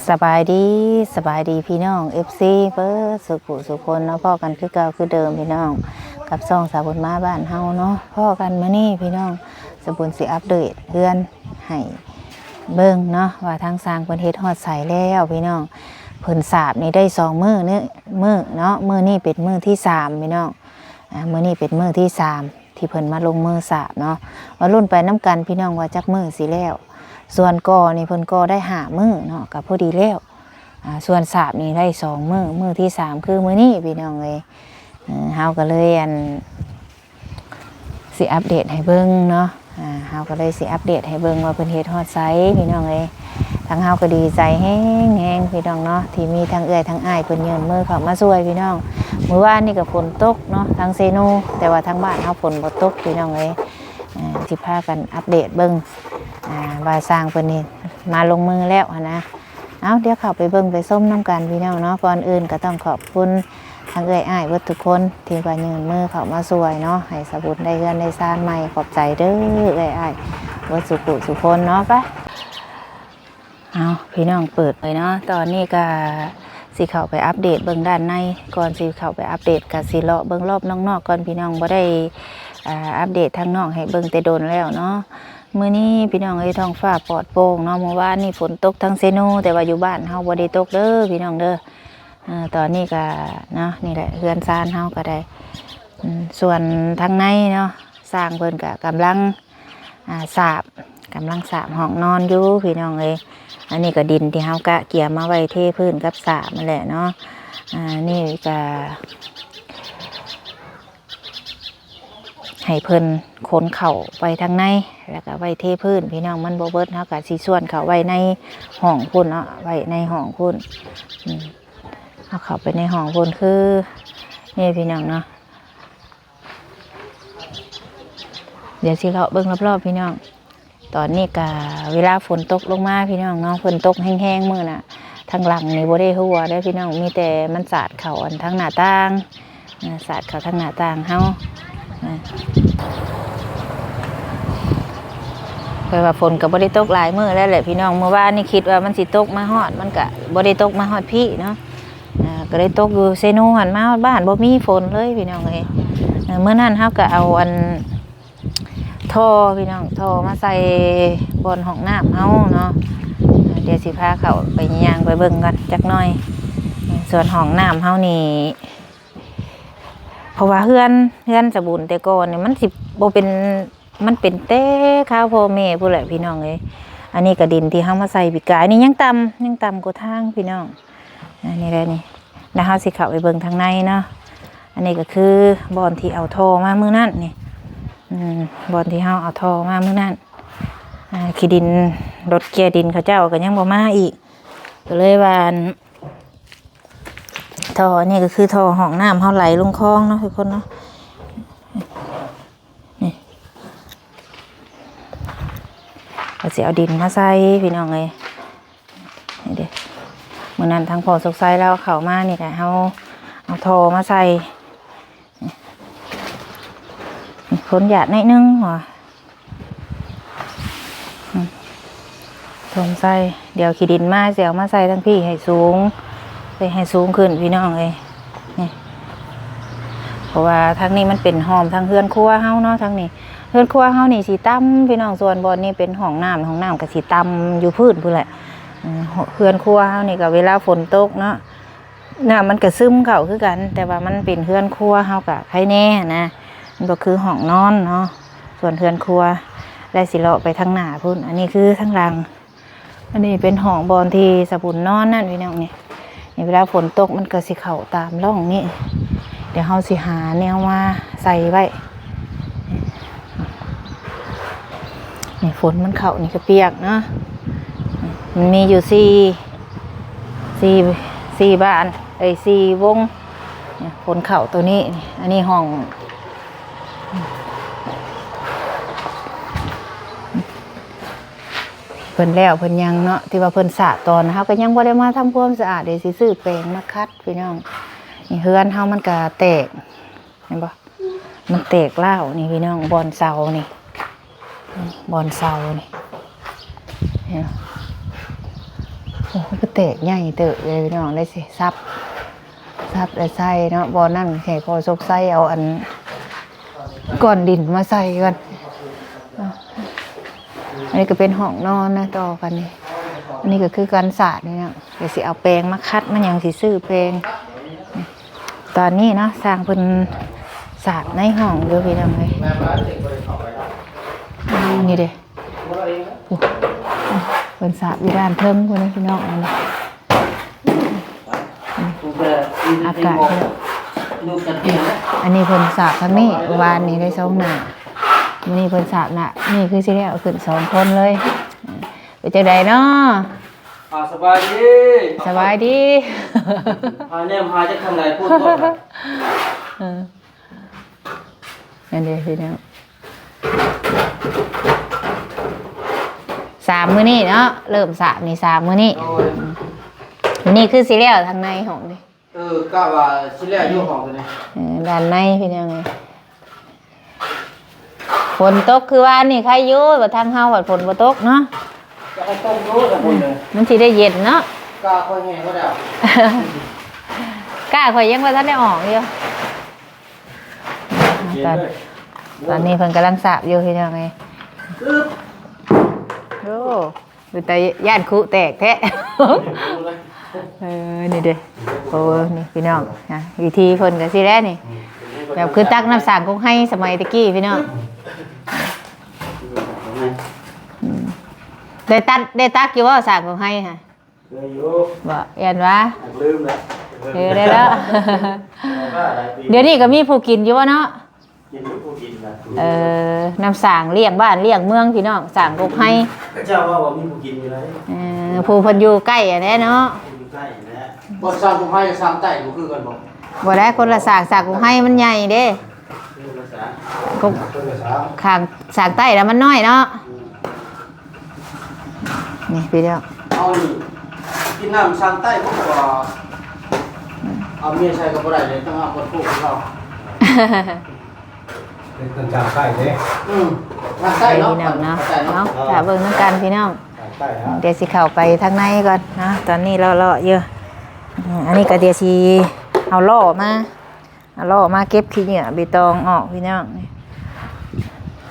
ສະບາຍດີ ສະບາຍດີພີ່ນ້ອງ ເອັຟຊີ ເບິດສູ່ຜູ້ສູ່ຄົນເນາະ. ພໍ້ກັນຄືເກົ່າຄືເດີມພີ່ນ້ອງ ກັບຊ່ອງສາວບຸນມາບ້ານເຮົາເນາະ. ພໍ້ກັນມື້ນີ້ພີ່ນ້ອງ ສາວບຸນຊິອັບເດດເຮືອນໃຫ້ເບິ່ງເນາະ ວ່າທາງຊ່າງເພິ່ນເຮັດຮອດໃສແລ້ວພີ່ນ້ອງ. ເພິ່ນສາບນີ້ໄດ້ສອງມື້ເນາະ ມື້ເນາະ ມື້ນີ້ເປັນມື້ທີສາມພີ່ນ້ອງ. ອ່າ ມື້ນີ້ເປັນມື້ທີສາມ ທີ່ເພິ່ນມາລົງມືສາບເນາະ. ມາລຸ້ນໄປນຳກັນພີ່ນ້ອງວ່າຈັກມື້ຊິແລ້ວ. ສ່ວນກໍ່ນີ້ເພິ່ນກໍ່ໄດ້ຫ້າມື້ເນາະ ກໍພໍດີແລ້ວ. ອ່າ ສ່ວນສາບນີ້ໄດ້ສອງມື້ ມື້ທີສາມຄືມື້ນີ້ພີ່ນ້ອງເອີຍ. ເອີ ເຮົາກໍເລີຍ ອັນ ຊິອັບເດດໃຫ້ເບິ່ງເນາະ. ອ່າ ເຮົາກໍເລີຍຊິອັບເດດໃຫ້ເບິ່ງວ່າເພິ່ນເຮັດຮອດໃສພີ່ນ້ອງເອີຍ. ທາງເຮົາກໍດີໃຈແຮງໆ ພີ່ນ້ອງເນາະ ທີ່ມີທັງເອື້ອຍທັງອ້າຍເພິ່ນຍື່ນມືເຂົ້າມາຊ່ວຍພີ່ນ້ອງ. ມື້ວານນີ້ກໍຝົນຕົກເນາະ ທາງເຊໂນ ແຕ່ວ່າທາງບ້ານເຮົາຝົນບໍ່ຕົກພີ່ນ້ອງເອີຍ. ເອີ ຊິພາກັນອັບເດດເບິ່ງ ອ່າ ວ່າຊ່າງເພິ່ນນີ້ມາລົງມືແລ້ວຫັ້ນນະ. ເອົາ ດຽວເຂົ້າໄປເບິ່ງໄປຊົມນຳກັນພີ່ນ້ອງເນາະ. ກ່ອນອື່ນກໍຕ້ອງຂອບຄຸນທັງເອື້ອຍອ້າຍເບິດທຸກຄົນ ທີ່ວ່າຍື່ນມືເຂົ້າມາຊ່ວຍເນາະ ໃຫ້ສາວບຸນໄດ້ເຮືອນໄດ້ຊານໃໝ່. ຂອບໃຈເດີເອື້ອຍອ້າຍເບິດສູ່ຜູ້ສູ່ຄົນເນາະ. ໄປ ເອົາ ພີ່ນ້ອງເປີດເລີຍເນາະ. ຕອນນີ້ກໍຊິເຂົ້າໄປອັບເດດເບິ່ງດ້ານໃນ. ກ່ອນຊິເຂົ້າໄປອັບເດດ ກໍຊິເລາະເບິ່ງລອບນອກໆ ກ່ອນພີ່ນ້ອງ. ບໍ່ໄດ້ ອ່າ ອັບເດດທາງນອກໃຫ້ເບິ່ງແຕ່ດົນແລ້ວເນາະ. ມື້ນີ້ພີ່ນ້ອງເອີຍ ທ້ອງຟ້າປອດໂປ່ງເນາະ. ມື້ວານນີ້ຝົນຕົກທາງເຊໂນ ແຕ່ວ່າຢູ່ບ້ານເຮົາບໍ່ໄດ້ຕົກເດີພີ່ນ້ອງເດີ. ເອີ ຕອນນີ້ກໍເນາະ ນີ້ແຫຼະ ເຮືອນຊານເຮົາກໍໄດ້ ອືມ ສ່ວນທາງໃນເນາະ ຊ່າງເພິ່ນກໍກຳລັງ ອ່າ ສາບ ກຳລັງສາບຫ້ອງນອນຢູ່ພີ່ນ້ອງເອີຍ. ອັນນີ້ກໍດິນທີ່ເຮົາກະກຽມມາໄວ້ເທພື້ນກັບສາບນັ້ນແຫຼະເນາະ. ອ່າ ນີ້ກໍ ໃຫ້ເພິ່ນຂົນເຂົ້າໄປທາງໃນ ແລ້ວກໍໄວ້ເທພື້ນພີ່ນ້ອງ. ມັນບໍ່ເບິດ ເຮົາກໍຊິຊວນເຂົ້າໄວ້ໃນຫ້ອງພຸ້ນເນາະ ໄວ້ໃນຫ້ອງພຸ້ນ. ອືມ ເຮົາເຂົ້າໄປໃນຫ້ອງພຸ້ນ ຄືນີ້ພີ່ນ້ອງເນາະ. ດຽວຊິເລາະເບິ່ງລອບໆ ພີ່ນ້ອງ. ຕອນນີ້ກະເວລາຝົນຕົກລົງມາພີ່ນ້ອງເນາະ ເພິ່ນຕົກແຮງໆ ມື້ນະ ທາງຫຼັງນີ້ບໍ່ໄດ້ຮົ່ວເດີພີ່ນ້ອງ ມີແຕ່ມັນສາດເຂົ້າອັນທາງໜ້າຕ່າງ ເອີ ສາດເຂົ້າທາງໜ້າຕ່າງເຮົາ. ເອີ ແປວ່າຝົນກໍບໍ່ໄດ້ຕົກຫຼາຍມື້ແລ້ວແຫຼະພີ່ນ້ອງ. ມື້ວານນີ້ຄິດວ່າມັນຊິຕົກມາຮອດ ມັນກະບໍ່ໄດ້ຕົກມາຮອດພີ້ເນາະ. ເອີ ກໍໄດ້ຕົກຢູ່ເຊໂນຫັ້ນ ມາຮອດບ້ານບໍ່ມີຝົນເລີຍພີ່ນ້ອງເອີຍ. ເອີ ມື້ນັ້ນເຮົາກໍເອົາອັນ ທໍ່ພີ່ນ້ອງ ທໍ່ມາໃສ່ບ່ອນຫ້ອງນ້ຳເຮົາເນາະ. ດຽວຊິພາເຂົ້າໄປຍ່າງໄປເບິ່ງກ່ອນຈັກໜ່ອຍ. ສ່ວນຫ້ອງນ້ຳເຮົານີ້ ເພາະວ່າເຮືອນ ເຮືອນສາວບຸນແຕ່ກ່ອນນີ້ມັນຊິບໍ່ເປັນ ມັນເປັນແຕ່ຄາວພໍ່ແມ່ພຸ້ນແຫຼະພີ່ນ້ອງເອີຍ. ອັນນີ້ກະດິນທີ່ເຮົາມາໃສ່ປີກາຍນີ້ຍັງຕ່ຳ ຍັງຕ່ຳກວ່າທາງພີ່ນ້ອງ. ອັນນີ້ແຫຼະນີ້ ແລ້ວເຮົາຊິເຂົ້າໄປເບິ່ງທາງໃນເນາະ. ອັນນີ້ກໍຄືບ່ອນທີ່ເອົາທໍ່ມາມື້ນັ້ນນີ້ ອືມ ບ່ອນທີ່ເຮົາເອົາທໍ່ມາມື້ນັ້ນ. ອ່າ ຂີ້ດິນ ລົດເກຍດິນເຂົາເຈົ້າກໍຍັງບໍ່ມາອີກ ກໍເລີຍວ່າ ອັນ ທໍ່ອັນນີ້ກໍຄືທໍ່ຫ້ອງນ້ຳເຮົາໄຫຼລົງຄອງເນາະທຸກຄົນເນາະ. ນີ້ ກໍຊິເອົາດິນມາໃສ່ພີ່ນ້ອງເອີຍ. ນີ້ເດ້ ມື້ນັ້ນທາງພໍ່ສົກໄຊລາວເຂົ້າມານີ້ກະ ເຮົາເອົາທໍ່ມາໃສ່ ຄົນຢາດໜ້ອຍໜຶ່ງວ່າ ອືມ ຖົມໃສ່. ດຽວຂີ້ດິນມາ ຊິເອົາມາໃສ່ທາງພີ້ໃຫ້ສູງ ໃສ່ໃຫ້ສູງຂຶ້ນພີ່ນ້ອງເອີຍ. ນີ້ ເພາະວ່າທາງນີ້ມັນເປັນຫ້ອມທາງເຮືອນຄົວເຮົາເນາະ. ທາງນີ້ເຮືອນຄົວເຮົານີ້ຊິຕ່ຳພີ່ນ້ອງ ສ່ວນບ່ອນນີ້ເປັນຫ້ອງນ້ຳ ຫ້ອງນ້ຳກໍຊິຕ່ຳຢູ່ພື້ນພຸ້ນແຫຼະ. ເອີ ເຮືອນຄົວເຮົານີ້ກໍເວລາຝົນຕົກເນາະ ນ້ຳມັນກໍຊຶມເຂົ້າຄືກັນ ແຕ່ວ່າມັນເປັນເຮືອນຄົວເຮົາກໍໄຄແນ່ນະ ມັນບໍ່ຄືຫ້ອງນອນເນາະ. ສ່ວນເຮືອນຄົວ ແລະ ຊິເລາະໄປທາງໜ້າພຸ້ນ. ອັນນີ້ຄືທາງຫຼັງ ອັນນີ້ເປັນຫ້ອງບ່ອນທີ່ສາວບຸນນອນນັ້ນພີ່ນ້ອງ. ນີ້ ນີ້ເວລາຝົນຕົກມັນກໍຊິເຂົ້າຕາມຮ່ອງນີ້. ດຽວເຮົາຊິຫາແນວມາໃສ່ໄວ້. ນີ້ຝົນມັນເຂົ້ານີ້ກໍປຽກເນາະ. ມັນມີຢູ່ສີ່ ສີ່ ສີ່ບານ ເອີຍ ສີ່ວົງ. ນີ້ຝົນເຂົ້າໂຕນີ້. ອັນນີ້ຫ້ອງ ເພິ່ນແລ້ວເພິ່ນຍັງເນາະ ທີ່ວ່າເພິ່ນສະຕອນ ເຮົາກໍຍັງບໍ່ໄດ້ມາທຳຄວາມສະອາດ ເດ ຊິຊື້ແປງມາຂັດພີ່ນ້ອງ. ນີ້ເຮືອນເຮົາມັນກະແຕກ ເຫັນບໍ່ ມັນແຕກລ້າວນີ້ພີ່ນ້ອງ ບ່ອນເສົານີ້ ບ່ອນເສົານີ້ ເຫັນບໍ່? ໂອ້ ມັນກໍແຕກໃຫຍ່ເຕີບເລີຍພີ່ນ້ອງ ໄດ້ຊິສັບ ສັບແລ້ວໃສ່ເນາະ. ບ່ອນນັ້ນໃຫ້ພໍ່ສົກໄຊເອົາອັນກ້ອນດິນມາໃສ່ກ່ອນ. ອັນນີ້ກໍເປັນຫ້ອງນອນນະ ຕໍ່ກັນນີ້. ອັນນີ້ກໍຄືກັນສາດນີ້ເນາະ ກໍຊິເອົາແປງມາຂັດ ມາຫຍັງ ຊິຊື້ແປງ. ຕອນນີ້ເນາະ ຊ່າງເພິ່ນສາດໃນຫ້ອງຢູ່ພີ່ນ້ອງເອີຍ. ນີ້ເດ້ ໂອ້ ເພິ່ນສາດຢູ່ດ້ານເທິງພຸ້ນນະພີ່ນ້ອງ. ອັນນີ້ ອາກາດ ອັນນີ້ເພິ່ນສາດທາງນີ້ ວານນີ້ໄດ້ສອງໜ້າ ມື້ນີ້ເພິ່ນສາດໜ້ານີ້ ຄືຊິໄດ້ເອົາຂຶ້ນສອງຄົນເລີຍ. ເປັນຈັ່ງໃດເນາະ? ອ່າ ສະບາຍດີ ສະບາຍດີ. ຫາແນມຫາຈັກທາງໃດພຸ້ນບໍ່? ເອີ ນັ້ນເດ້ພີ່ນ້ອງ ສາມມື້ນີ້ເນາະ ເລີ່ມສາມນີ້ ສາມມື້ນີ້. ໂດຍ ມື້ນີ້ຄືຊິແລ້ວທາງໃນຫ້ອງນີ້. ເອີ ກະວ່າຊິແລ້ວຢູ່ຫ້ອງຕົວນີ້. ເອີ ດ້ານໃນພີ່ນ້ອງເອີຍ. ຝົນຕົກຄືວານນີ້ໄຄຢູ່ ວ່າທາງເຮົາວ່າຝົນບໍ່ຕົກເນາະ. ຢາກໃຫ້ຕົກຢູ່ ແຕ່ຝົນເລີຍ ມັນຊິໄດ້ເຢັນເນາະ. ກ້າຂ້ອຍແຫ້ງໝົດແລ້ວ ກ້າຂ້ອຍຍັງບໍ່ທັນໄດ້ອອກຢູ່. ຕອນ ຕອນນີ້ເພິ່ນກຳລັງສາບຢູ່ພີ່ນ້ອງເອີຍ. ໂອ້ ເປັນຕາຢ້ານຄຸແຕກແທ້. ເອີ ນີ້ເດ້ ໂອ້ ນີ້ພີ່ນ້ອງ ນະ ວິທີເພິ່ນກໍຊີ້ແຫຼະນີ້ ແບບຄືຕັກນ້ຳສ້າງກົກໄຮສະໄໝແຕ່ກີ້ພີ່ນ້ອງ. ອືມ ໄດ້ຕັກ ໄດ້ຕັກຢູ່ບໍ່ສ້າງກົກໄຮຫະ? ເຄີຍຢູ່ ບໍ່ ຢ້ານວ່າ ຢາກລືມແຫຼະ. ເອີ ໄດ້ແລ້ວ ດຽວນີ້ກໍມີຜູ້ກິນຢູ່ບໍ່ເນາະ? ກິນຢູ່ ຜູ້ກິນນະ. ເອີ ນ້ຳສ້າງລ້ຽງບ້ານລ້ຽງເມືອງພີ່ນ້ອງ ສ້າງກົກໄຮ. ເຂົາເຈົ້າເວົ້າວ່າມີຜູ້ກິນຢູ່ໃດ. ເອີ ຜູ້ເພິ່ນຢູ່ໃກ້ຫັ້ນແຫຼະເນາະ ຢູ່ໃກ້ຫັ້ນແຫຼະ. ບໍ່ ສ້າງກົກໄຮກັບສ້າງໃຕ້ບໍ່ຄືກັນບໍ່? ບໍ່ໄດ້ ຄົນລະສ້າງ ສ້າງກົກໄຮມັນໃຫຍ່ເດ້. ຄົນລະສ້າງ ກົກ ຄົນລະສ້າງ ຂ້າງ ສ້າງໃຕ້ລະມັນນ້ອຍເນາະ. ອືມ ນີ້ພີ່ນ້ອງ ເອົານີ້ ກິນນ້ຳສ້າງໃຕ້ບໍ່? ເພາະວ່າ ອືມ ເອົາເມຍໃສ່ກໍບໍ່ໄດ້ເລີຍ ຕ້ອງເອົາຄົນຄູ່ເຮົາ. ເປັນຄົນທາງໃຕ້ເດ້. ອືມ ທາງໃຕ້ເນາະ ພີ່ນ້ອງເນາະ. ເອົາ ຖ້າເບິ່ງນຳກັນພີ່ນ້ອງ ທາງໃຕ້ເນາະ. ດຽວຊິເຂົ້າໄປທາງໃນກ່ອນເນາະ ຕອນນີ້ເລາະໆຢູ່. ອືມ ອັນນີ້ກໍດຽວຊິເອົາລໍ້ມາ ເອົາລໍ້ມາເກັບຂີ້ເຫຍື້ອເບຕອງອອກພີ່ນ້ອງ.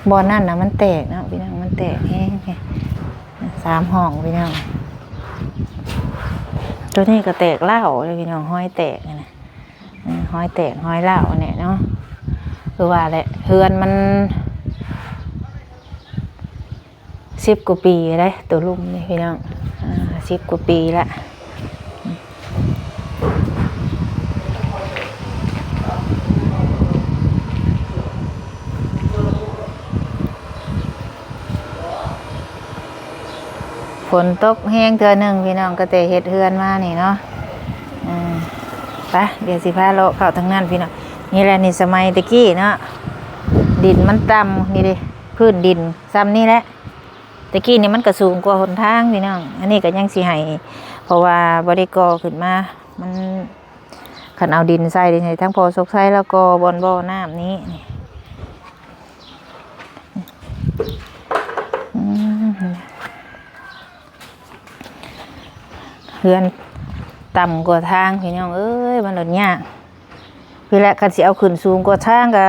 ບ່ອນນັ້ນນະມັນແຕກເນາະພີ່ນ້ອງ ມັນແຕກແຮງ ສາມຫ້ອງພີ່ນ້ອງ. ຕົວນີ້ກໍແຕກລ້າວເດ້ພີ່ນ້ອງ ຮອຍແຕກນີ້ນະ. ເອີ ຮອຍແຕກຮອຍຮ້າວແຫຼະເນາະ ຄືວ່າແຫຼະ ເຮືອນມັນສິບກວ່າປີແລ້ວ ໂຕລຸ່ມນີ້ພີ່ນ້ອງ ອ່າ ສິບກວ່າປີແລ້ວ. ຝົນຕົກແຮງເທື່ອໜຶ່ງພີ່ນ້ອງ ກໍແຕ່ເຮັດເຮືອນມານີ້ເນາະ. ເອີ ໄປ ດຽວຊິພາເລາະເຂົ້າທາງນັ້ນພີ່ນ້ອງ. ນີ້ແຫຼະ ນີ້ສະໄໝແຕ່ກີ້ເນາະ ດິນມັນຕ່ຳ ນີ້ເດ້ ພື້ນດິນຊ່ຳນີ້ແຫຼະ. ແຕ່ກີ້ນີ້ມັນກໍສູງກວ່າຫົນທາງພີ່ນ້ອງ ອັນນີ້ກໍຍັງຊິໃຫ້ ເພາະວ່າບໍ່ໄດ້ກໍ່ຂຶ້ນມາ ມັນ ຄັນເອົາດິນໃສ່ນີ້ ໃຫ້ທາງພໍ່ສົກໄຊລາວກໍ່ບ່ອນບໍ່ນ້ຳນີ້. ອືມ ເຮືອນຕ່ຳກວ່າທາງພີ່ນ້ອງເອີຍ ມັນໂລດຍາກ. ພີ້ແຫຼະ ຄັນຊິເອົາຂຶ້ນສູງກວ່າທາງກະ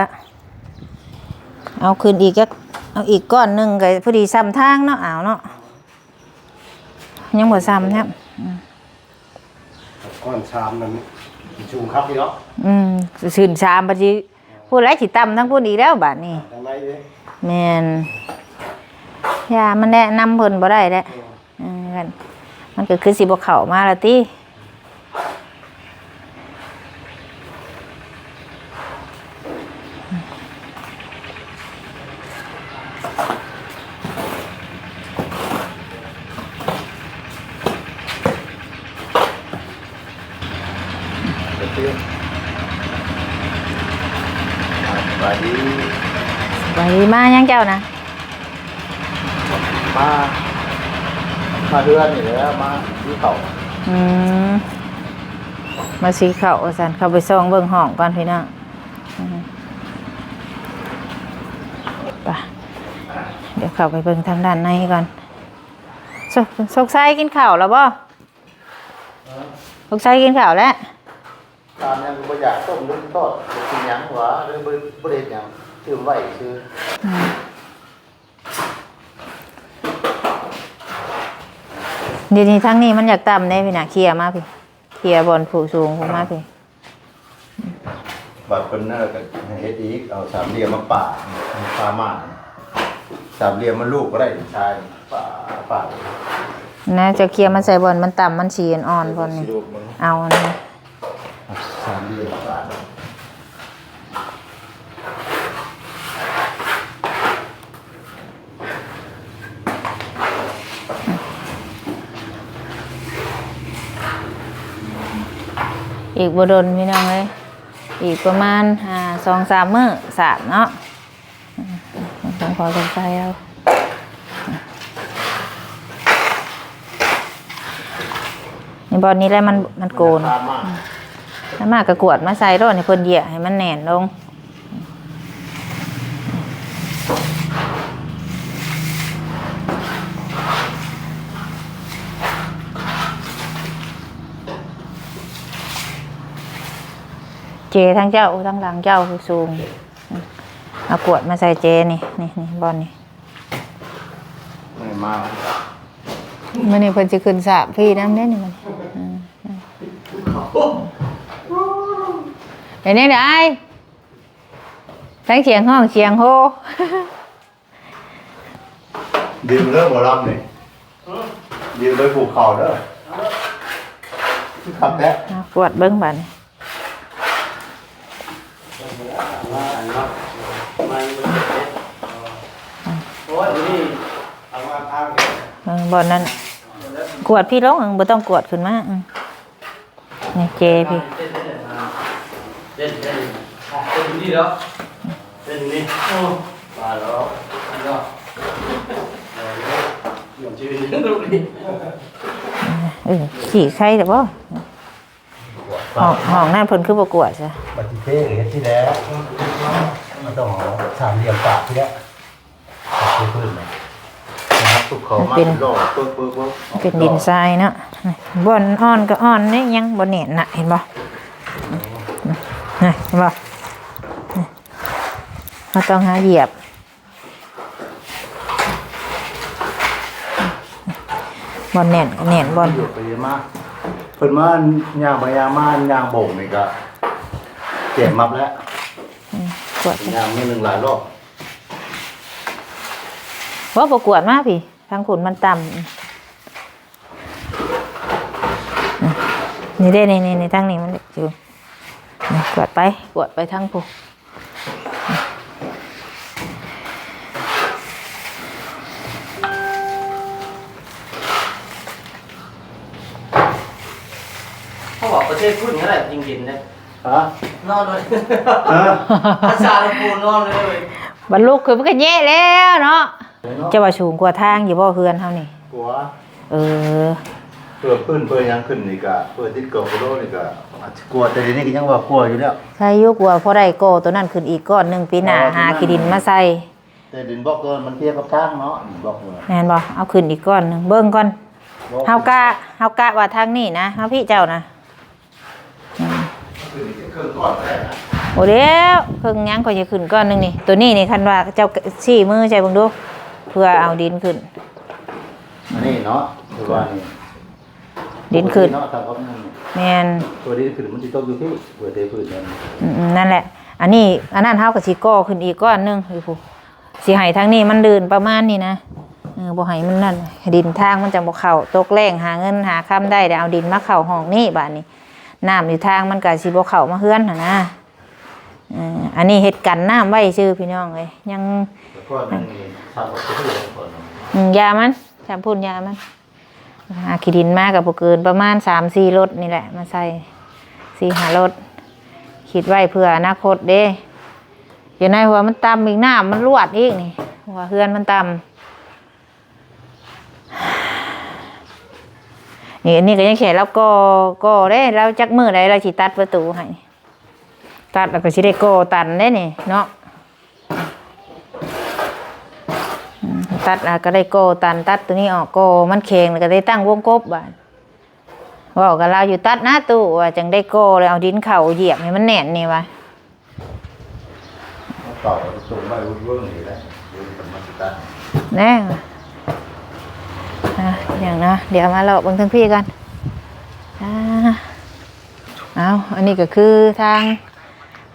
ເອົາຂຶ້ນອີກຈັກ ເອົາອີກກ້ອນໜຶ່ງກໍພໍດີຊ່ຳທາງເນາະ ອາວເນາະ ຍັງບໍ່ຊ່ຳແທ້. ອືມ ກ້ອນສາມນັ້ນສູງຄັກຢູ່ເນາະ. ອືມ ຂຶ້ນສາມບັດຊິ ຜູ້ໃດຊິຕ່ຳທາງພຸ້ນອີກແລ້ວບາດນີ້. ທາງໃນເດ້ ແມ່ນ ຢ່າ ມັນແນະນຳເພິ່ນບໍ່ໄດ້ແຫຼະ. ເອີ ເອີ ມັນກໍຄືຊິບໍ່ເຂົ້າມາລະຕິ. ສະບາຍດີ ສະບາຍດີ ມາຫຍັງເຈົ້ານະ? ມາ ມາເຮືອນນີ້ແຫຼະ ມາສີເຂົ້າ. ອືມ ມາສີເຂົ້າວ່າຊັ້ນ ເຂົ້າໄປສ່ອງເບິ່ງຫ້ອງກ່ອນພີ່ນ້ອງ. ອືມ ໄປ ດຽວເຂົ້າໄປເບິ່ງທາງດ້ານໃນກ່ອນ. ສົກ ສົກໄຊກິນເຂົ້າແລ້ວບໍ່? ລູກຊາຍກິນເຂົ້າແລ້ວ. ຕາມຫຍັງບໍ່ຢາກຕົ້ມຫຼືທອດ ບໍ່ກິນຫຍັງຫວາ ຫຼືບໍ່ ບໍ່ໄດ້ເຮັດຫຍັງ ຊື້ໄວ້ຊື່. ອືມ ດຽວນີ້ທາງນີ້ມັນຢາກຕ່ຳເດ້ ພີ່ນະ ເຄຍມາພີ້ ເຄຍບ່ອນຜູ້ສູງພຸ້ນມາພີ້. ບັດເພິ່ນນັ້ນກໍເຮັດອີກ ເອົາສາມຫຼ່ຽມມາປະ ປະມາດ ສາມຫຼ່ຽມມາລູບກໍໄດ້ ຊາຍປະ ປະ ນະ ເຈົ້າເຄຍມາໃສ່ບ່ອນມັນຕ່ຳ ມັນຊິອ່ອນໆ ບ່ອນນີ້ ເອົາອັນນີ້ ສາມຫຼ່ຽມມາປະ. ອີກບໍ່ດົນພີ່ນ້ອງເອີຍ ອີກປະມານ ອ່າ ສອງສາມມື້ສາມເນາະ ຂອງພໍ່ສົມໄຊເຮົາ. ນີ້ ບ່ອນນີ້ແຫຼະ ມັນ ມັນໂກນ ອາ ມາກໍກວດມາໃສ່ໂລດ ໃຫ້ເພິ່ນຢຽກໃຫ້ມັນແໜ້ນລົງ. ເຈທາງເຈົ້າ ທາງຫຼັງເຈົ້າສູງ ເອົາກວດມາໃສ່ເຈນີ້ ນີ້ ນີ້ ບ່ອນນີ້ ມາ ມື້ນີ້ເພິ່ນຊິຂຶ້ນສາບພີ້ນຳເດ້ນີ້ ມື້ນີ້ ອືມ ເປັນຈັ່ງໃດ? ທັງສຽງຮ້ອງສຽງໂຮ ດື່ມເດີໝໍລຳນີ້ ດື່ມໄປປູກເຂົ້າເດີ ຄັກແທ້ ເອົາກວດເບິ່ງບາດນີ້. ເອີ ບ່ອນນັ້ນ ກວດພີ້ລົງ ບໍ່ຕ້ອງກວດຂຶ້ນມາ ອືມ ນີ້ເຈພີ້ ເຕັ້ນ ເຕັ້ນ ເຕັ້ນ ເຕັ້ນນີ້ເນາະ ເຕັ້ນນີ້ ໂອ້ ວ່າແລ້ວ ອັນເນາະ ເອີ ຊິໄດ້ເຮັດແລ້ວບໍ່? ຫ້ອງ ຫ້ອງນັ້ນເພິ່ນຄືບໍ່ກວດຊະ? ບັດຊິເພເຮັດທີ່ແລ້ວ ມັນຕ້ອງເອົາສາມຫຼ່ຽມປາດທີ່ແລ້ວ ຄືພື້ນນະ ມັນເປັນ ເປັນດິນຊາຍເນາະ ບ່ອນອ່ອນກໍອ່ອນນີ້ ຍັງບໍ່ແໜ້ນນະ ເຫັນບໍ່? ນະ ເຫັນບໍ່? ເຮົາຕ້ອງຫາຢຽບ ບ່ອນແໜ້ນກໍແໜ້ນ ບ່ອນ ຢູ່ໄປມາ ເພິ່ນມາຍ່າງໄປຍ່າງມາ ຍ່າງບົ້ງນີ້ກໍເຈັບມັບແລ້ວ ອືມ ກວດ ຍ່າງມື້ໜຶ່ງຫຼາຍຮອບ ບໍ່ ບໍ່ກວດມາພີ້ ທາງພຸ້ນມັນຕ່ຳ ນີ້ເດ້ ນີ້ ນີ້ ນີ້ ທາງນີ້ມັນຢູ່ ກວດໄປ ກວດໄປທາງພຸ້ນ ເຂົາບອກປະເທດພຸ້ນຫັ້ນແຫຼະ ຍິ່ງເຢັນເດ້ ຮະ? ນອນເລີຍ ຮະ? ພາສາລາວປູນນອນເລີຍ ບັດລຸກຂຶ້ນມັນກໍແຍະແລ້ວເນາະ. ເຈົ້າວ່າສູງກວ່າທາງຢູ່ບໍ່ ເຮືອນເຮົານີ້? ກວ່າ ເອີ ເພື່ອພື້ນເພື່ອຫຍັງຂຶ້ນນີ້ກະ ເພື່ອຕິດກອງໂຄໂລນີ້ກະ ອາດຈະກວ່າ ແຕ່ດຽວນີ້ກໍຍັງວ່າກວ່າຢູ່ແລ້ວ ໃຊ່ຢູ່ ກວ່າພໍໄດ້ກໍ່ໂຕນັ້ນຂຶ້ນອີກກ້ອນໜຶ່ງ ປີໜ້າຫາຂີ້ດິນມາໃສ່ ແຕ່ດິນບລັອກໂຕນັ້ນມັນພຽງກັບທາງເນາະ ດິນບລັອກໂຕນັ້ນ ແມ່ນບໍ່? ເອົາຂຶ້ນອີກກ້ອນໜຶ່ງ ເບິ່ງກ່ອນ ເຮົາກະ ເຮົາກະວ່າທາງນີ້ນະ ເຮົາພີ້ເຈົ້ານະ ອືມ ບໍ່ແລ້ວ ເຄິ່ງຫຍັງ ຂ້ອຍຊິຂຶ້ນກ້ອນໜຶ່ງນີ້ ໂຕນີ້ນີ້ ຄັນວ່າເຈົ້າຊີ້ມືໃສ່ເບິ່ງດູ ເພື່ອເອົາດິນຂຶ້ນ ອັນນີ້ເນາະ ຄືວ່ານີ້ ດິນຂຶ້ນເນາະ ແມ່ນ ຕົວດິນຂຶ້ນມັນຊິຕົກຢູ່ພີ້ ເພື່ອເທພື້ນນັ້ນ ອືມ ນັ້ນແຫຼະ ອັນນີ້ ອັນນັ້ນເຮົາກໍຊິກໍ່ຂຶ້ນອີກກ້ອນໜຶ່ງຢູ່ພຸ້ນ ຊິໃຫ້ທາງນີ້ມັນລື່ນປະມານນີ້ນະ ເອີ ບໍ່ໃຫ້ມັນນັ້ນ ໃຫ້ດິນທາງມັນຈັ່ງບໍ່ເຂົ້າ ຕົກແລ້ງຫາເງິນຫາຄຳໄດ້ ໄດ້ເອົາດິນມາເຂົ້າຫ້ອງນີ້ ບາດນີ້ ນ້ຳຢູ່ທາງມັນກໍຊິບໍ່ເຂົ້າມາເຮືອນຫັ້ນນະ ເອີ ອັນນີ້ເຮັດກັນນ້ຳໄວ້ຊື່ພີ່ນ້ອງເອີຍ ຍັງ ອືມ ຢ່າມັນ ຊຳພຸ້ນຢ່າມັນ ຫາຂີ້ດິນມາກໍບໍ່ເກີນປະມານສາມສີ່ລົດນີ້ແຫຼະ ມາໃສ່ສີ່ຫ້າລົດ ຄິດໄວ້ເພື່ອອະນາຄົດເດ້ ຢູ່ໃນຫົວມັນຕ່ຳອີກ ນ້ຳມັນລວດອີກນີ້ ຫົວເຮືອນມັນຕ່ຳ ນີ້ ອັນນີ້ກໍຍັງແຄ່ລາວກໍ່ ກໍ່ເດ້ ລາວຈັກມື້ໃດລາວຊິຕັດປະຕູໃຫ້ ຕັດແລ້ວກໍຊິໄດ້ກໍ່ຕັນເດ້ນີ້ເນາະ ອືມ ຕັດແລ້ວກໍໄດ້ກໍ່ຕັນ ຕັດໂຕນີ້ອອກ ກໍ່ມັນແຂງແລ້ວກໍໄດ້ຕັ້ງວົງກົບບາດ ເວົ້າກັບລາວຢູ່ ຕັດນະຕູ້ ວ່າຈັ່ງໄດ້ກໍ່ ແລ້ວເອົາດິນເຂົ້າຢຽບໃຫ້ມັນແໜ້ນນີ້ວ່າ ເອົາເຕົາໄປຕົ້ມໄວ້ເວີ້ງໆນີ້ແຫຼະ ເດີນກັນມາຊິຕັດ ແນ່ ອ່າ ຫຍັງນະ ດຽວມາເລາະເບິ່ງທາງພີ້ກ່ອນ ອ່າ ເອົາ ອັນນີ້ກໍຄືທາງ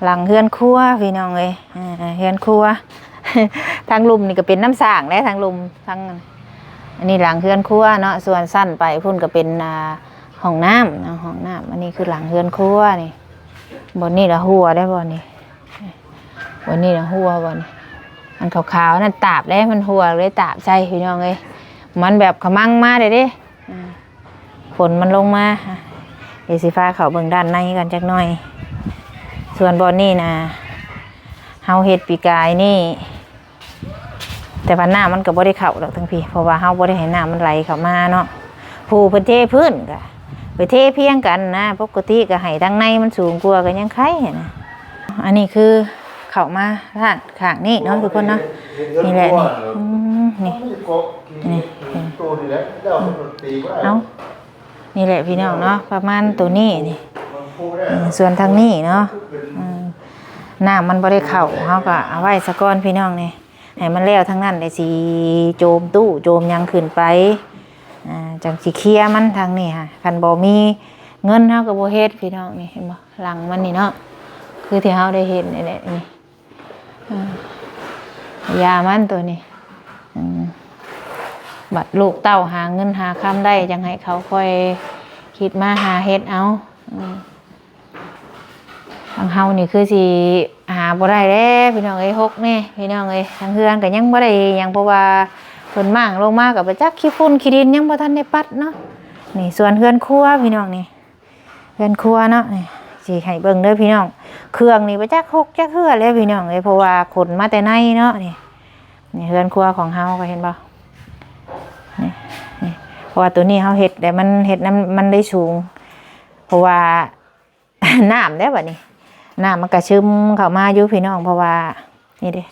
ຫຼັງເຮືອນຄົວພີ່ນ້ອງເອີຍ ເຮືອນຄົວ ທາງລຸ່ມນີ້ກໍເປັນນ້ຳສ້າງແຫຼະ ທາງລຸ່ມ ທາງ ອັນນີ້ຫຼັງເຮືອນຄົວເນາະ ສ່ວນຊັ້ນໄປພຸ້ນກໍເປັນ ອ່າ ຫ້ອງນ້ຳເນາະ ຫ້ອງນ້ຳ ອັນນີ້ຄືຫຼັງເຮືອນຄົວນີ້ ບ່ອນນີ້ລະຮົ່ວໄດ໋ ບ່ອນນີ້ ບ່ອນນີ້ລະຮົ່ວ ບ່ອນນີ້ ອັນຂາວໆນັ້ນຕາບແລ້ວ ມັນຮົ່ວເລີຍຕາບໃສ່ພີ່ນ້ອງເອີຍ ມັນແບບຂະມັງມາເດ້ ອ່າ ຝົນມັນລົງມາ ດຽວຊິພາເຂົ້າເບິ່ງດ້ານໃນກັນຈັກໜ່ອຍ ສ່ວນບ່ອນນີ້ນະ ເຮົາເຮັດປີກາຍນີ້ ແຕ່ວ່ານ້ຳມັນກໍບໍ່ໄດ້ເຂົ້າດອກທາງພີ້ ເພາະວ່າເຮົາບໍ່ໄດ້ໃຫ້ນ້ຳມັນໄຫຼເຂົ້າມາເນາະ ຜູ້ເພິ່ນເທພື້ນກໍໄປເທພຽງກັນນະ ປົກກະຕິກໍໃຫ້ທາງໃນມັນສູງກວ່າກໍຍັງໄຄນະ ອັນນີ້ຄືເຂົ້າມາທາງຂ້າງນີ້ເນາະ ທຸກຄົນເນາະ ນີ້ແຫຼະ ນີ້ ອືມ ນີ້ ນີ້ ເອົ້າ ນີ້ແຫຼະພີ່ນ້ອງເນາະ ປະມານໂຕນີ້ນີ້ ເອີ ສ່ວນທາງນີ້ເນາະ ເອີ ນ້ຳມັນບໍ່ໄດ້ເຂົ້າ ເຮົາກໍເອົາໄວ້ສາກ່ອນພີ່ນ້ອງນີ້ ໃຫ້ມັນແລ້ວທາງນັ້ນ ແລ້ວຊິໂຈມຕູ້ໂຈມຫຍັງຂຶ້ນໄປ ອ່າ ຈັ່ງຊິເຄຍມັນທາງນີ້ຫະ ຄັນບໍ່ມີເງິນເຮົາກໍບໍ່ເຮັດພີ່ນ້ອງ ນີ້ເຫັນບໍ່ ຫຼັງມັນນີ້ເນາະ ຄືທີ່ເຮົາໄດ້ເຫັນນີ້ແຫຼະ ນີ້ ອ່າ ຢ່າມັນໂຕນີ້ ອືມ ບັດລູກເຕົ້າຫາເງິນຫາຄຳໄດ້ ຈັ່ງໃຫ້ເຂົາຄ່ອຍຄິດມາຫາເຮັດເອົາ ອືມ ທາງເຮົານີ້ຄືຊິຫາບໍ່ໄດ້ແລ້ວພີ່ນ້ອງເອີຍ ຮົກແດ່ພີ່ນ້ອງເອີຍ ທາງເຮືອນກໍຍັງບໍ່ໄດ້ຫຍັງ ເພາະວ່າເພິ່ນມ້າງລົງມາກໍບໍ່ຈັກ ຂີ້ຝຸ່ນຂີ້ດິນຍັງບໍ່ທັນໄດ້ປັດເນາະ ນີ້ສ່ວນເຮືອນຄົວພີ່ນ້ອງນີ້ ເຮືອນຄົວເນາະ ນີ້ຊິໃຫ້ເບິ່ງເດີພີ່ນ້ອງ ເຄື່ອງນີ້ບໍ່ຈັກຮົກຈັກເຮືອແລ້ວພີ່ນ້ອງເອີຍ ເພາະວ່າຂົນມາແຕ່ໃນເນາະ ນີ້ ນີ້ເຮືອນຄົວຂອງເຮົາ ກໍເຫັນບໍ່ ນີ້ ນີ້ ເພາະວ່າໂຕນີ້ເຮົາເຮັດແລ້ວ ມັນເຮັດນຳ ມັນໄດ້ສູງ ເພາະວ່າ ນ້ຳເດ້ບັດນີ້ ນ້ຳມັນກະຊຶມເຂົ້າມາຢູ່ພີ່ນ້ອງ ເພາະວ່າ ນີ້ເດ້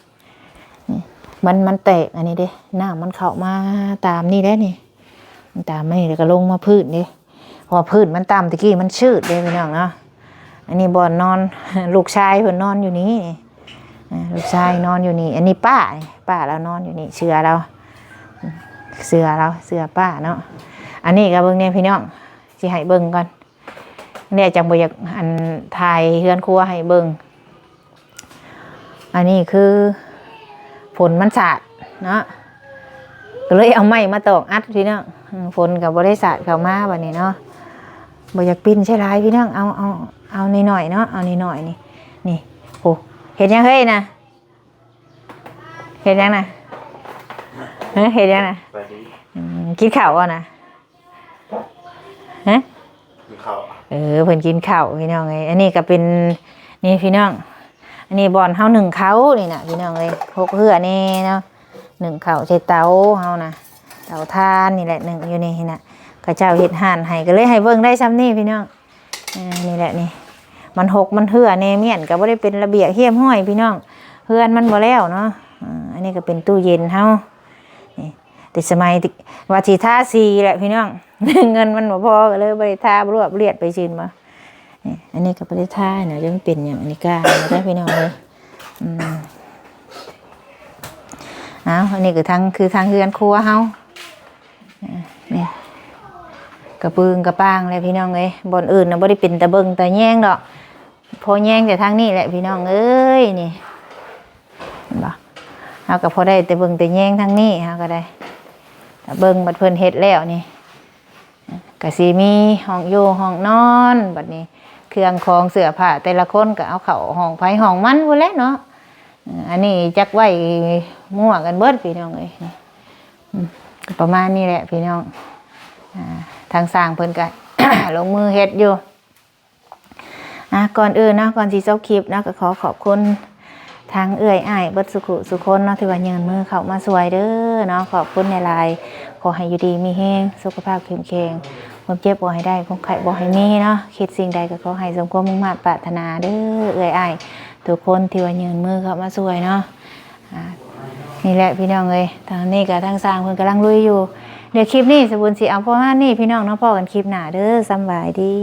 ນີ້ ມັນ ມັນແຕກ ອັນນີ້ເດ້ ນ້ຳມັນເຂົ້າມາຕາມນີ້ເດ້ນີ້ ຕາມນີ້ ແລ້ວກໍລົງມາພື້ນເດ້ ເພາະວ່າພື້ນມັນຕ່ຳ ແຕ່ກີ້ມັນຊືດເດ້ພີ່ນ້ອງເນາະ ອັນນີ້ບ່ອນນອນ ລູກຊາຍເພິ່ນນອນຢູ່ນີ້ ອ່າ ລູກຊາຍນອນຢູ່ນີ້ ອັນນີ້ປ້າ ນີ້ ປ້າລາວນອນຢູ່ນີ້ ເສື່ອລາວ ເສື່ອລາວ ເສື່ອປ້າເນາະ ອັນນີ້ກໍເບິ່ງແດ່ພີ່ນ້ອງ ຊິໃຫ້ເບິ່ງກ່ອນ ແນ່ຈັ່ງບໍ່ຢາກ ອັນ ຖ່າຍເຮືອນຄົວໃຫ້ເບິ່ງ ອັນນີ້ຄືຝົນມັນສາດເນາະ ກໍເລີຍເອົາໄມ້ມາຕອກອັດພີ່ນ້ອງ ອືມ ຝົນກໍບໍ່ໄດ້ສາດເຂົ້າມາບັດນີ້ເນາະ ບໍ່ຢາກປິ່ນໃສ່ຫຼາຍພີ່ນ້ອງ ເອົາ ເອົາ ເອົາໜ້ອຍໆເນາະ ເອົາໜ້ອຍໆນີ້ ນີ້ ໂອ້ ເຮັດຫຍັງເຮີ້ຍນະ ເຮັດຫຍັງນະ ເອີ ເຮັດຫຍັງນະ ອືມ ກິນເຂົ້າບໍ່ນະ ຮະ ກິນເຂົ້າ ເອີ ເພິ່ນກິນເຂົ້າພີ່ນ້ອງເອີຍ ອັນນີ້ກໍເປັນ ນີ້ພີ່ນ້ອງ ອັນນີ້ບ່ອນເຮົາໜຶ້ງເຂົ້ານີ້ນະພີ່ນ້ອງເອີຍ ຮົກເຮືອແນ່ເນາະ ໜຶ້ງເຂົ້າໃສ່ເຕົາເຮົານະ ເຕົາຖ່ານນີ້ແຫຼະ ໜຶ້ງຢູ່ນີ້ນະ ເຂົາເຈົ້າເຮັດຮ້ານໃຫ້ ກໍເລີຍໃຫ້ເບິ່ງໄດ້ຊ່ຳນີ້ພີ່ນ້ອງ ເອີ ນີ້ແຫຼະນີ້ ມັນຮົກມັນເຮືອແນ່ ມ້ຽນກໍບໍ່ໄດ້ເປັນລະບຽບຮຽບຮ້ອຍພີ່ນ້ອງ ເຮືອນມັນບໍ່ແລ້ວເນາະ ເອີ ອັນນີ້ກໍເປັນຕູ້ເຢັນເຮົາ ນີ້ ແຕ່ສະໄໝທີ່ວ່າຊິທາສີແຫຼະພີ່ນ້ອງ ເງິນມັນບໍ່ພໍ ກໍເລີຍບໍ່ໄດ້ທາ ລວບລຽດໄປຊື່ນບໍ່ ນີ້ ອັນນີ້ກໍບໍ່ໄດ້ທານະ ຈະມັນເປັນຫຍັງ ອັນນີ້ການໄດ້ພີ່ນ້ອງເອີຍ ອືມ ເອົາ ອັນນີ້ກໍທາງ ຄືທາງເຮືອນຄົວເຮົາ ນີ້ ກະປຶງກະປາງແຫຼະພີ່ນ້ອງເອີຍ ບ່ອນອື່ນນະບໍ່ໄດ້ເປັນຕາເບິ່ງຕາແຍງດອກ ພໍແຍງແຕ່ທາງນີ້ແຫຼະພີ່ນ້ອງເອີຍ ນີ້ ເຫັນບໍ່ ເຮົາກໍພໍໄດ້ແຕ່ເບິ່ງແຕ່ແຍງທາງນີ້ ເຮົາກໍໄດ້ ຖ້າເບິ່ງບັດເພິ່ນເຮັດແລ້ວນີ້ ກໍຊິມີຫ້ອງຢູ່ຫ້ອງນອນ ບັດນີ້ເຄື່ອງຂອງເສື້ອຜ້າແຕ່ລະຄົນກໍເອົາເຂົ້າຫ້ອງໃຜຫ້ອງມັນພຸ້ນແຫຼະເນາະ ອັນນີ້ຈັກໄວ້ມົ້ວກັນເບິດພີ່ນ້ອງເອີຍ ອືມ ປະມານນີ້ແຫຼະພີ່ນ້ອງ ອ່າ ທາງຊ່າງເພິ່ນກໍ ລົງມືເຮັດຢູ່ ອ່າ ກ່ອນອື່ນເນາະ ກ່ອນຊິຈົບຄລິບເນາະ ກໍຂໍຂອບຄຸນທາງເອື້ອຍອ້າຍເບິດສຸຂຸສຸຄົນເນາະ ທີ່ວ່າຍື່ນມືເຂົ້າມາຊ່ວຍເດີເນາະ ຂອບຄຸນຫຼາຍໆ ຂໍໃຫ້ຢູ່ດີມີແຮງ ສຸຂະພາບເຂັ້ມແຂງ ຄວາມເຈັບບໍ່ໃຫ້ໄດ້ ຄວາມໄຂ້ບໍ່ໃຫ້ມີເນາະ ຄິດສິ່ງໃດກໍຂໍໃຫ້ສົມຄວາມມຸ່ງມາດປາດຖະໜາເດີ ເອື້ອຍອ້າຍທຸກຄົນທີ່ວ່າຍື່ນມືເຂົ້າມາຊ່ວຍເນາະ ອ່າ ນີ້ແຫຼະພີ່ນ້ອງເອີຍ ຕອນນີ້ກໍທາງຊ່າງເພິ່ນກຳລັງລຸຍຢູ່ ດຽວຄລິບນີ້ສະບຸນຊິເອົາປະມານນີ້ພີ່ນ້ອງເນາະ ພໍ້ກັນຄລິບໜ້າເດີ ສຳບາຍດີ.